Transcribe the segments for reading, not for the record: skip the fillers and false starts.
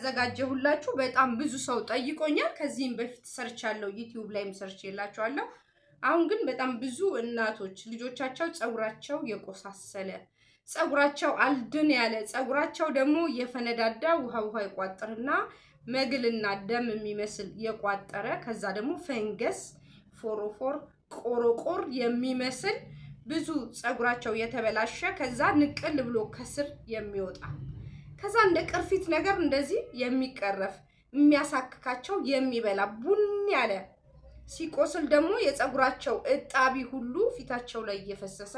ያዘጋጀሁላችሁ በጣም ብዙ ሰው ጠይቆኛል። ከዚህም በፊት ሰርቻለሁ፣ ዩቲዩብ ላይም ሰርቼላችኋለሁ። አሁን ግን በጣም ብዙ እናቶች ልጆቻቸው ፀጉራቸው የቆሳሰለ፣ ፀጉራቸው አልድን ያለ፣ ፀጉራቸው ደግሞ የፈነዳዳ፣ ውሃ ውሃ የቋጠረና መግልና ደም የሚመስል የቋጠረ፣ ከዛ ደግሞ ፈንገስ፣ ፎሮፎር፣ ቆሮቆር የሚመስል ብዙ ፀጉራቸው የተበላሸ፣ ከዛ ንቅል ብሎ ከስር የሚወጣ፣ ከዛ እንደ ቅርፊት ነገር እንደዚህ የሚቀረፍ፣ የሚያሳክካቸው፣ የሚበላ፣ ቡን ያለ፣ ሲቆስል ደግሞ የፀጉራቸው እጣቢ ሁሉ ፊታቸው ላይ እየፈሰሰ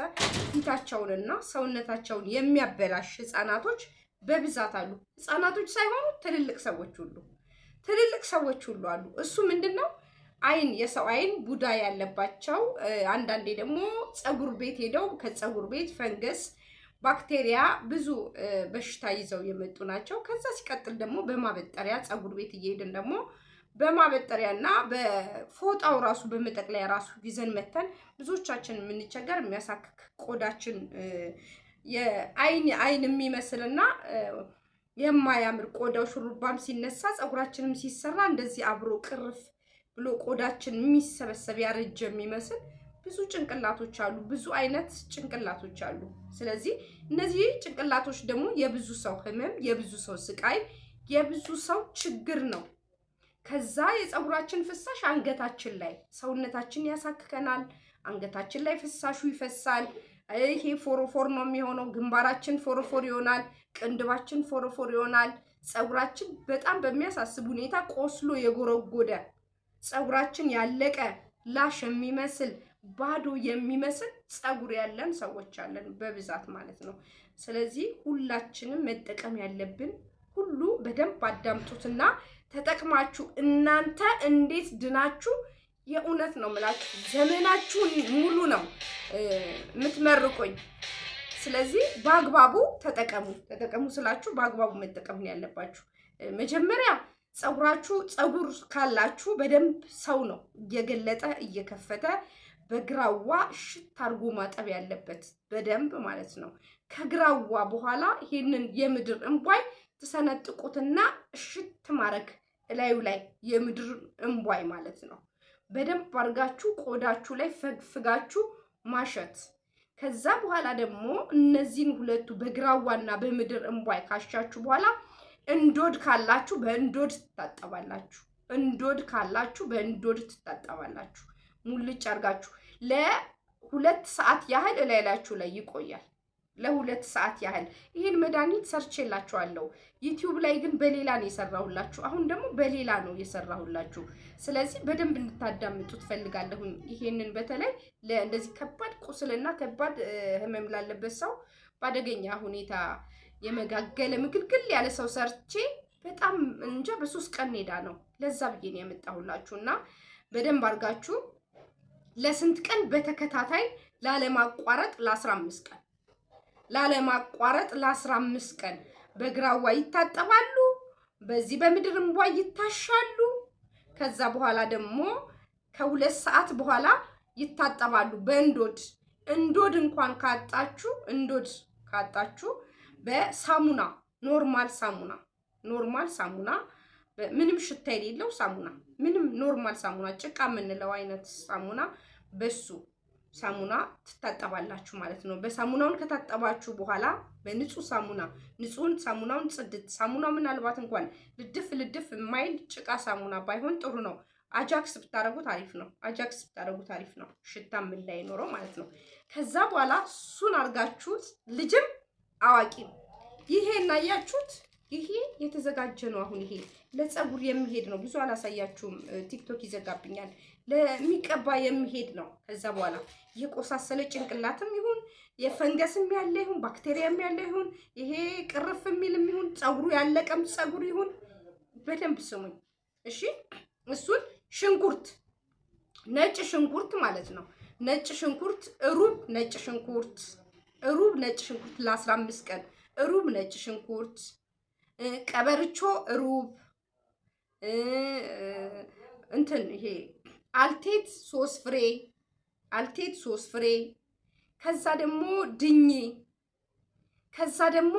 ፊታቸውንና ሰውነታቸውን የሚያበላሽ ህፃናቶች በብዛት አሉ። ህፃናቶች ሳይሆኑ ትልልቅ ሰዎች ሁሉ፣ ትልልቅ ሰዎች ሁሉ አሉ። እሱ ምንድን ነው? አይን፣ የሰው አይን ቡዳ ያለባቸው፣ አንዳንዴ ደግሞ ፀጉር ቤት ሄደው ከፀጉር ቤት ፈንገስ፣ ባክቴሪያ፣ ብዙ በሽታ ይዘው የመጡ ናቸው። ከዛ ሲቀጥል ደግሞ በማበጠሪያ፣ ፀጉር ቤት እየሄድን ደግሞ በማበጠሪያ እና በፎጣው ራሱ በመጠቅለያ ራሱ ይዘን መተን ብዙዎቻችን የምንቸገር፣ የሚያሳክክ፣ ቆዳችን የአይን አይን የሚመስልና የማያምር፣ ቆዳው ሹሩባም ሲነሳ ፀጉራችንም ሲሰራ እንደዚህ አብሮ ቅርፍ ብሎ ቆዳችን የሚሰበሰብ፣ ያረጀ የሚመስል ብዙ ጭንቅላቶች አሉ። ብዙ አይነት ጭንቅላቶች አሉ። ስለዚህ እነዚህ ጭንቅላቶች ደግሞ የብዙ ሰው ህመም፣ የብዙ ሰው ስቃይ፣ የብዙ ሰው ችግር ነው። ከዛ የፀጉራችን ፍሳሽ አንገታችን ላይ ሰውነታችን ያሳክከናል። አንገታችን ላይ ፍሳሹ ይፈሳል። ይሄ ፎሮፎር ነው የሚሆነው። ግንባራችን ፎሮፎር ይሆናል። ቅንድባችን ፎሮፎር ይሆናል። ፀጉራችን በጣም በሚያሳስብ ሁኔታ ቆስሎ የጎረጎደ፣ ፀጉራችን ያለቀ፣ ላሽ የሚመስል፣ ባዶ የሚመስል ፀጉር ያለን ሰዎች አለን በብዛት ማለት ነው። ስለዚህ ሁላችንም መጠቀም ያለብን ሁሉ በደንብ አዳምጡትና ተጠቅማችሁ እናንተ እንዴት ድናችሁ፣ የእውነት ነው የምላችሁ፣ ዘመናችሁን ሙሉ ነው የምትመርቁኝ። ስለዚህ በአግባቡ ተጠቀሙ። ተጠቀሙ ስላችሁ በአግባቡ መጠቀም ነው ያለባችሁ። መጀመሪያ ፀጉራችሁ፣ ፀጉር ካላችሁ በደንብ ሰው ነው እየገለጠ እየከፈተ በግራዋ ሽት አድርጎ ማጠብ ያለበት በደንብ ማለት ነው። ከግራዋ በኋላ ይሄንን የምድር እንቧይ ትሰነጥቁትና እሽት ማድረግ እላዩ ላይ፣ የምድር እንቧይ ማለት ነው። በደንብ አድርጋችሁ ቆዳችሁ ላይ ፈግፍጋችሁ ማሸት። ከዛ በኋላ ደግሞ እነዚህን ሁለቱ በግራዋና በምድር እንቧይ ካሻችሁ በኋላ እንዶድ ካላችሁ በእንዶድ ትታጠባላችሁ። እንዶድ ካላችሁ በእንዶድ ትታጠባላችሁ። ሙልጭ አድርጋችሁ ለ2 ሰዓት ያህል እላይላችሁ ላይ ይቆያል። ለ2 ሰዓት ያህል ይህን መድኃኒት ሰርቼላችኋለሁ። ዩቲዩብ ላይ ግን በሌላ ነው የሰራሁላችሁ። አሁን ደግሞ በሌላ ነው የሰራሁላችሁ። ስለዚህ በደንብ እንድታዳምጡት ፈልጋለሁኝ። ይሄንን በተለይ ለእንደዚህ ከባድ ቁስልና ከባድ ህመም ላለበት ሰው፣ በአደገኛ ሁኔታ የመጋገለ ምግልግል ያለ ሰው ሰርቼ በጣም እንጃ በ3 ቀን ሄዳ ነው። ለዛ ብዬ ነው ያመጣሁላችሁ። እና በደንብ አድርጋችሁ ለስንት ቀን በተከታታይ ላለማቋረጥ ለ15 ቀን፣ ላለማቋረጥ ለ15 ቀን በግራዋ ይታጠባሉ። በዚህ በምድር እንቧይ ይታሻሉ። ከዛ በኋላ ደግሞ ከ2 ሰዓት በኋላ ይታጠባሉ በእንዶድ። እንዶድ እንኳን ካጣችሁ፣ እንዶድ ካጣችሁ በሳሙና፣ normal ሳሙና፣ normal ሳሙና፣ ምንም ሽታ የሌለው ሳሙና፣ ምንም normal ሳሙና፣ ጭቃ የምንለው አይነት ሳሙና፣ በሱ ሳሙና ትታጠባላችሁ ማለት ነው። በሳሙናውን ከታጠባችሁ በኋላ በንጹህ ሳሙና፣ ንጹህን ሳሙናውን ጽድት ሳሙና፣ ምናልባት እንኳን ልድፍ ልድፍ የማይል ጭቃ ሳሙና ባይሆን ጥሩ ነው። አጃክስ ብታረጉት አሪፍ ነው። አጃክስ ብታረጉት አሪፍ ነው። ሽታ ምን ላይ ኖረው ማለት ነው። ከዛ በኋላ እሱን አርጋችሁት ልጅም አዋቂም ይሄ እናያችሁት፣ ይሄ የተዘጋጀ ነው። አሁን ይሄ ለፀጉር የሚሄድ ነው። ብዙ አላሳያችሁም፣ ቲክቶክ ይዘጋብኛል። ለሚቀባ የሚሄድ ነው። ከዛ በኋላ የቆሳሰለ ጭንቅላትም ይሁን፣ የፈንገስም ያለ ይሁን፣ ባክቴሪያም ያለ ይሁን፣ ይሄ ቅርፍ የሚልም ይሁን፣ ፀጉሩ ያለቀም ፀጉር ይሁን፣ በደንብ ስሙኝ እሺ። እሱን ሽንኩርት፣ ነጭ ሽንኩርት ማለት ነው። ነጭ ሽንኩርት ሩብ፣ ነጭ ሽንኩርት ሩብ፣ ነጭ ሽንኩርት ለ15 ቀን ሩብ ነጭ ሽንኩርት፣ ቀበርቾ ሩብ፣ እንትን ይሄ አልቴት 3 ፍሬ፣ አልቴት 3 ፍሬ፣ ከዛ ደግሞ ድኝ፣ ከዛ ደግሞ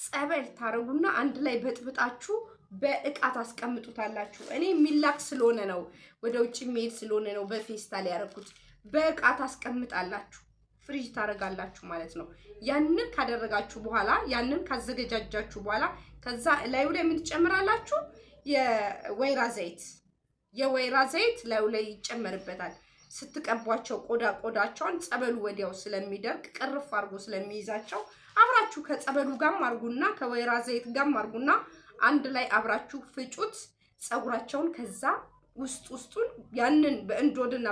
ጸበል ታረጉና አንድ ላይ በጥብጣችሁ በእቃ ታስቀምጡታላችሁ። እኔ የሚላክ ስለሆነ ነው፣ ወደ ውጭ የሚሄድ ስለሆነ ነው በፌስታል ያደረኩት። በእቃ ታስቀምጣላችሁ፣ ፍሪጅ ታረጋላችሁ ማለት ነው። ያንን ካደረጋችሁ በኋላ፣ ያንን ካዘገጃጃችሁ በኋላ ከዛ ላዩ ላይ ምን ትጨምራላችሁ? የወይራ ዘይት፣ የወይራ ዘይት ላዩ ላይ ይጨመርበታል። ስትቀቧቸው ቆዳቸውን ጸበሉ ወዲያው ስለሚደርቅ ቅርፍ አድርጎ ስለሚይዛቸው አብራችሁ ከጸበሉ ጋርም አድርጉና ከወይራ ዘይት ጋርም አድርጉና አንድ ላይ አብራችሁ ፍጩት ፀጉራቸውን። ከዛ ውስጥ ውስጡን ያንን በእንዶድና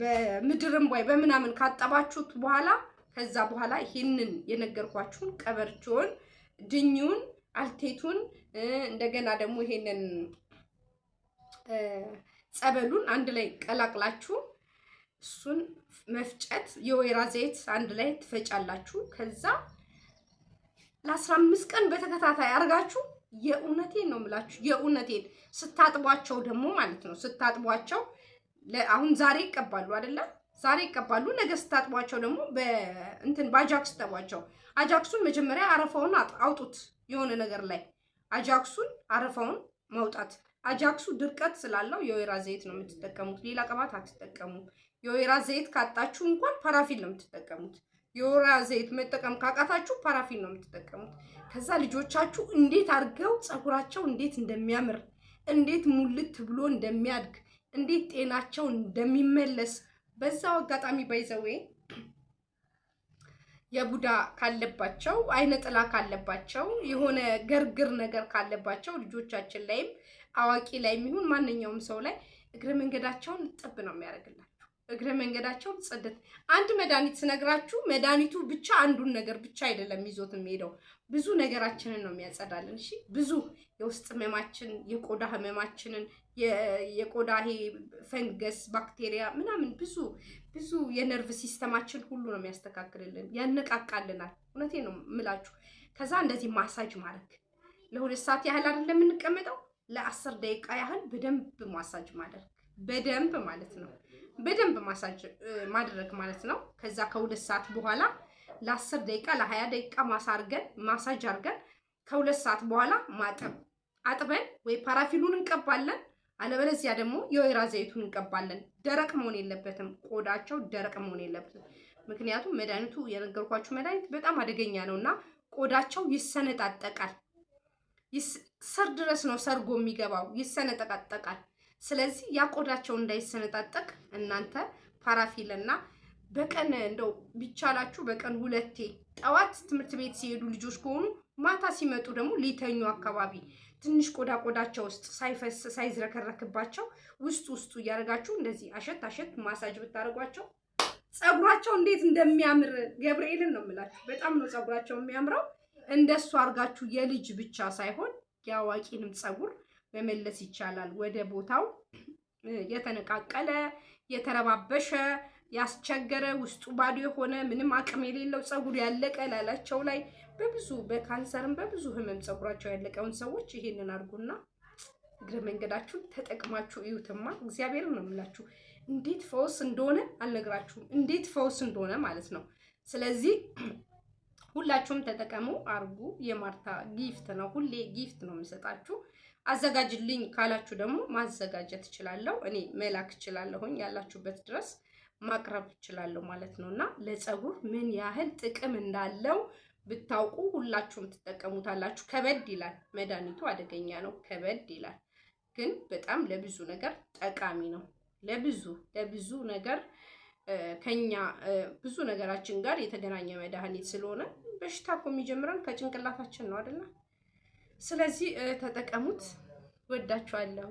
በምድርም ወይ በምናምን ካጠባችሁት በኋላ ከዛ በኋላ ይሄንን የነገርኳችሁን ቀበርቾን፣ ድኙን፣ አልቴቱን እንደገና ደግሞ ይሄንን ጸበሉን አንድ ላይ ቀላቅላችሁ እሱን መፍጨት፣ የወይራ ዘይት አንድ ላይ ትፈጫላችሁ። ከዛ ለ15 ቀን በተከታታይ አድርጋችሁ፣ የእውነቴን ነው የምላችሁ፣ የእውነቴን ስታጥቧቸው ደግሞ ማለት ነው፣ ስታጥቧቸው አሁን ዛሬ ይቀባሉ አይደለ? ዛሬ ይቀባሉ። ነገ ስታጥቧቸው ደግሞ በእንትን በአጃክስ ጠቧቸው። አጃክሱን መጀመሪያ አረፋውን አውጡት የሆነ ነገር ላይ፣ አጃክሱን አረፋውን ማውጣት። አጃክሱ ድርቀት ስላለው የወይራ ዘይት ነው የምትጠቀሙት። ሌላ ቅባት አትጠቀሙ። የወይራ ዘይት ካጣችሁ እንኳን ፓራፊን ነው የምትጠቀሙት። የወይራ ዘይት መጠቀም ካቃታችሁ ፓራፊን ነው የምትጠቀሙት። ከዛ ልጆቻችሁ እንዴት አድርገው ፀጉራቸው እንዴት እንደሚያምር፣ እንዴት ሙልት ብሎ እንደሚያድግ፣ እንዴት ጤናቸው እንደሚመለስ። በዛው አጋጣሚ by the way የቡዳ ካለባቸው፣ አይነ ጥላ ካለባቸው፣ የሆነ ገርግር ነገር ካለባቸው ልጆቻችን ላይም አዋቂ ላይም ይሁን ማንኛውም ሰው ላይ እግረ መንገዳቸውን ጥብ ነው የሚያደርግላችሁ። እግረ መንገዳቸውን ጽድት። አንድ መድኃኒት ስነግራችሁ መድኃኒቱ ብቻ አንዱን ነገር ብቻ አይደለም ይዞት የሚሄደው፣ ብዙ ነገራችንን ነው የሚያጸዳልን። እሺ፣ ብዙ የውስጥ ህመማችን፣ የቆዳ ህመማችንን፣ የቆዳ ይሄ ፈንገስ፣ ባክቴሪያ ምናምን፣ ብዙ ብዙ የነርቭ system ኣችን ሁሉ ነው የሚያስተካክልልን፣ ያነቃቃልናል። እውነቴን ነው የምላችሁ። ከዛ እንደዚህ ማሳጅ ማድረግ፣ ለ2 ሰዓት ያህል አይደለም የምንቀመጠው፣ ለ10 ደቂቃ ያህል በደንብ ማሳጅ ማድረግ፣ በደንብ ማለት ነው። በደንብ ማሳጅ ማድረግ ማለት ነው። ከዛ ከ2 ሰዓት በኋላ ለ10 ደቂቃ ለ20 ደቂቃ ማሳርገን ማሳጅ አርገን ከ2 ሰዓት በኋላ ማጠብ። አጥበን ወይ ፓራፊኑን እንቀባለን፣ አለበለዚያ ደግሞ የወይራ ዘይቱን እንቀባለን። ደረቅ መሆን የለበትም፣ ቆዳቸው ደረቅ መሆን የለበትም። ምክንያቱም መድኃኒቱ፣ የነገርኳችሁ መድኃኒት በጣም አደገኛ ነው እና ቆዳቸው ይሰነጣጠቃል። ስር ድረስ ነው ሰርጎ የሚገባው፣ ይሰነጣጠቃል። ስለዚህ ያ ቆዳቸው እንዳይሰነጣጠቅ እናንተ ፓራፊልና በቀን እንደው ቢቻላችሁ በቀን ሁለቴ፣ ጠዋት ትምህርት ቤት ሲሄዱ ልጆች ከሆኑ፣ ማታ ሲመጡ ደግሞ ሊተኙ አካባቢ ትንሽ ቆዳቸው ውስጥ ሳይፈስ ሳይዝረከረክባቸው ውስጥ ውስጡ እያደረጋችሁ እንደዚህ አሸት አሸት ማሳጅ ብታደርጓቸው ፀጉራቸው እንዴት እንደሚያምር ገብርኤልን ነው የምላችሁ። በጣም ነው ፀጉራቸው የሚያምረው። እንደሱ አድርጋችሁ የልጅ ብቻ ሳይሆን የአዋቂንም ፀጉር መመለስ ይቻላል ወደ ቦታው። የተነቃቀለ፣ የተረባበሸ፣ ያስቸገረ፣ ውስጡ ባዶ የሆነ፣ ምንም አቅም የሌለው ፀጉር ያለቀ፣ ላላቸው ላይ በብዙ በካንሰርም በብዙ ህመም ፀጉራቸው ያለቀውን ሰዎች ይሄንን አድርጉና እግረ መንገዳችሁን ተጠቅማችሁ እዩትማ። እግዚአብሔርን ነው የምላችሁ። እንዴት ፈውስ እንደሆነ አልነግራችሁም፣ እንዴት ፈውስ እንደሆነ ማለት ነው። ስለዚህ ሁላችሁም ተጠቀሙ፣ አርጉ። የማርታ gift ነው። ሁሌ gift ነው የምሰጣችሁ። አዘጋጅልኝ ካላችሁ ደግሞ ማዘጋጀት እችላለሁ። እኔ መላክ እችላለሁኝ፣ ያላችሁበት ድረስ ማቅረብ እችላለሁ ማለት ነው። እና ለፀጉር ምን ያህል ጥቅም እንዳለው ብታውቁ ሁላችሁም ትጠቀሙታላችሁ። ከበድ ይላል መድኃኒቱ፣ አደገኛ ነው፣ ከበድ ይላል፣ ግን በጣም ለብዙ ነገር ጠቃሚ ነው። ለብዙ ለብዙ ነገር ከኛ ብዙ ነገራችን ጋር የተገናኘ መድኃኒት ስለሆነ፣ በሽታ እኮ የሚጀምረን ከጭንቅላታችን ነው አይደለ? ስለዚህ ተጠቀሙት። ወዳችኋለሁ።